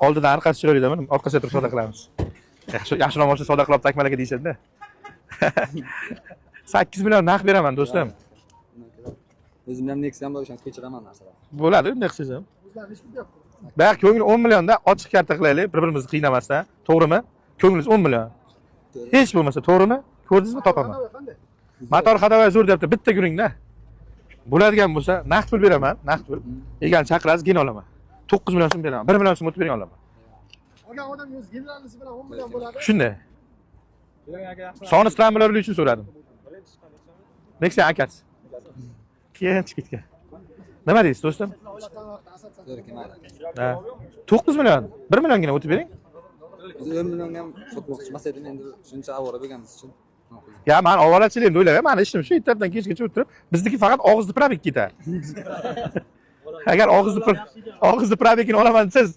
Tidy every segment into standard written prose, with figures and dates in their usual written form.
Oldidan orqasi chiroyli, mana orqasiga turib savdo qilamiz. Yaxshi, yaxshiroq mashina savdo qilyapti Akmal aka deyishadi-da. 8 million narx beraman, do'stim. O'zimda ham Nexia ham bor, o'shani kechiraman narsalar. Bo'ladi, unday qilsangiz ham. Bayaq ko'ngli 10 millionda ochiq karta qilaylik, bir-birimizni qiynamasdan, to'g'rimi? Ko'nglingiz 10 million. Hech bo'lmasa, to'g'rimi? Ko'rdingizmi, topaman. Motor ходовой zo'r deyapti, bitta guringda. Bo'ladigan bo'lsa, naqd pul beraman, naqd pul. Egani chaqirasiz, keyin olaman. 9 million so'm beraman. 1 million so'm o'tib bering, olaman. Olgan odam o'zi generalnisi bilan 10 million bo'ladi. Shunday. Soni strambilar uchun so'radim. Nexia akasi. Keyin chiqib ketgan. Nima deysiz, do'stim? To'g'ri, kelmaydi. Ha. 9 million, 1 milliongina o'tib bering. O'zi 10 millionga ham sotmoqchi emas edim, endi shuncha avora bo'lganimiz uchun. Ya man ovorachilik o'ylayman, mani ishim shu ertadan kechgacha o'tirib, bizniki faqat og'izni пробег ketadi. Agar og'izni пробег ini olaman desangiz,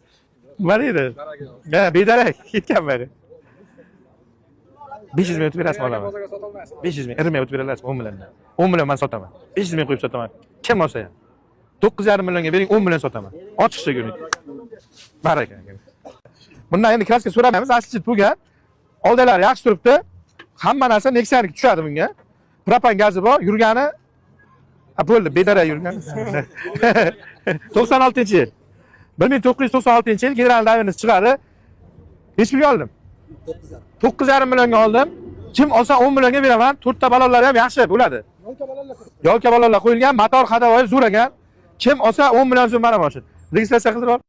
nima deydi? Ha, bedarak ketgan bari. 500 ming o'tib berasizmi, olaman. 500 ming, irmay o'tib bera olasizmi 10 milliondan? 10 million man sotaman. 500 ming qo'yib sotaman. Kim olsa ham. 9,5 millionga bering, 10 million sotaman. Ochiqcha guring. Baraka. Bundan endi краска so'ramaymiz, asli bo'lgan. Oldilari yaxshi turibdi. Hamma narsa Nexia'niki tushadi bunga. Propan gazi bor, yurgani. Ha, bo'ldi, bedarak yurgan. 96-yil. 1996-yil general доверенность chiqadi. Necha pulga oldim? 9,5 millionga oldim. Kim olsa 10 millionga beraman. To'rtta balonlari ham yaxshi bo'ladi. Ёлка balonlar turibdi. Ёлка balonlar qo'yilgan, motor ходовой zo'r ekan. Kim olsa 10 million so'm beraman shu. Registratsiya qildirib ol.